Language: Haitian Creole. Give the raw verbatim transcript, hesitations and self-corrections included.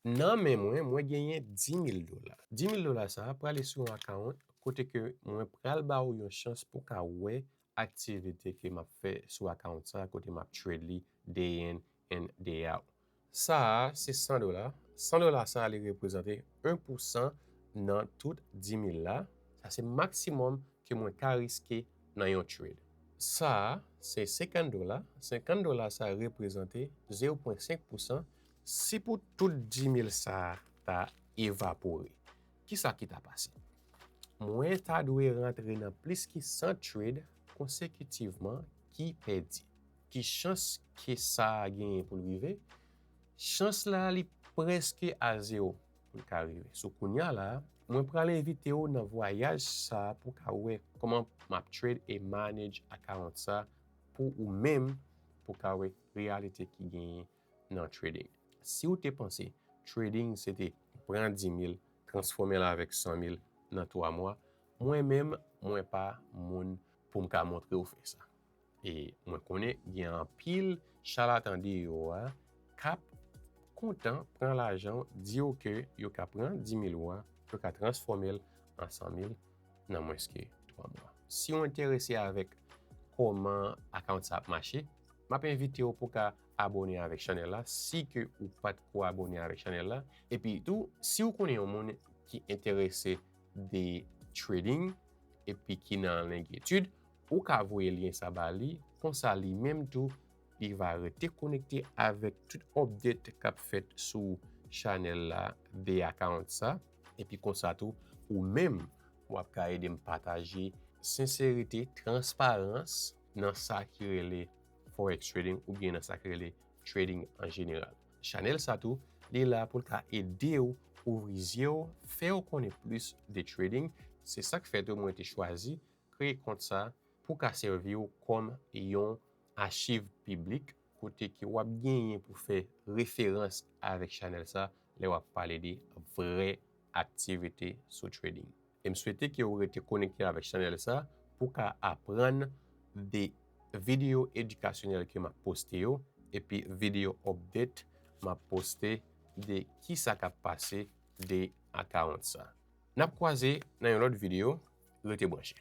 Nan men mwen, mwen genyen dis mil dola. Dis mil dola sa a prale sou yon akawont kote ke mwen pral ba ou yon chans pou ka wè aktivite ke m ap fè sou akawont sa a, kote m ap trade li day in and day out. Sa a, se san dola. San dola sa a, li reprezante en pou san nan tout dis mil la. Sa se maksimòm ke mwen ka riske nan yon trade. Sa a, se senkant dola. Senkant dola sa a reprezante zewo pwen senk pou san. Si pou tout dis mil sa a ta evapore, kisa ki ta pase? Mwen ta dwe rantre nan plis ki san trade konsekitivman ki pèdi. Ki chans ke sa a genyen pou l rive? Chans la, li prèske a zewo pou l ka rive. So, kounye a la, mwen pral envite w nan vwayaj sa a pou ka wè kòman m ap trade e manage akawont sa pou ou menm, pou ka wè reyalite ki genyen nan trading. Si w te panse trading se te pran dis mil, transfòme l avèk san mil nan twa mwa, mwen menm, mwen pa moun pou m ka montre w fè sa. E mwen konnen gen anpil chalatan deyò a k ap kontan pran lajan w, di w ke yo ka pran dis mil ou a, yo ka transfòme l an san mil nan mwens ke twa mwa. Si w enterese avèk kòman akawont sa ap mache, m ap envite w pou ka abòne avèk chanèl la, si ke ou pa t ko abòne avèk chanèl la. Epi tou, si w konnen yon moun ki enterese de trading epi ki nan lenkyetid, ou ka voye lyen sa ba li, konsa li menm tou, li va rete konekte avèk tout update k ap fèt sou chanèl la de akawont sa. Epi konsa tou, ou menm, w ap ka ede m pataje senserite, transparans nan sa ki rele forex trading oubyen nan sa ki rele trading an jeneral. Chanèl sa tou, li la pou l ka ede w ouvri zye w, fè w konnen plis de trading. Se sa k fè tou mwen te chwazi kreye kont sa pou ka sèvi w kòm yon achiv piblik kote ke w ap genyen pou fè referans avèk chanèl sa lè w ap pale de vrè aktivite sou trading. E m swete ke w rete konekte avèk chanèl sa pou ka aprann de videyo edikasyonèl ke m ap poste yo, epi videyo update m ap poste de kisa k ap pase de akawont sa. N ap kwaze nan yon lòt videyo, rete branche.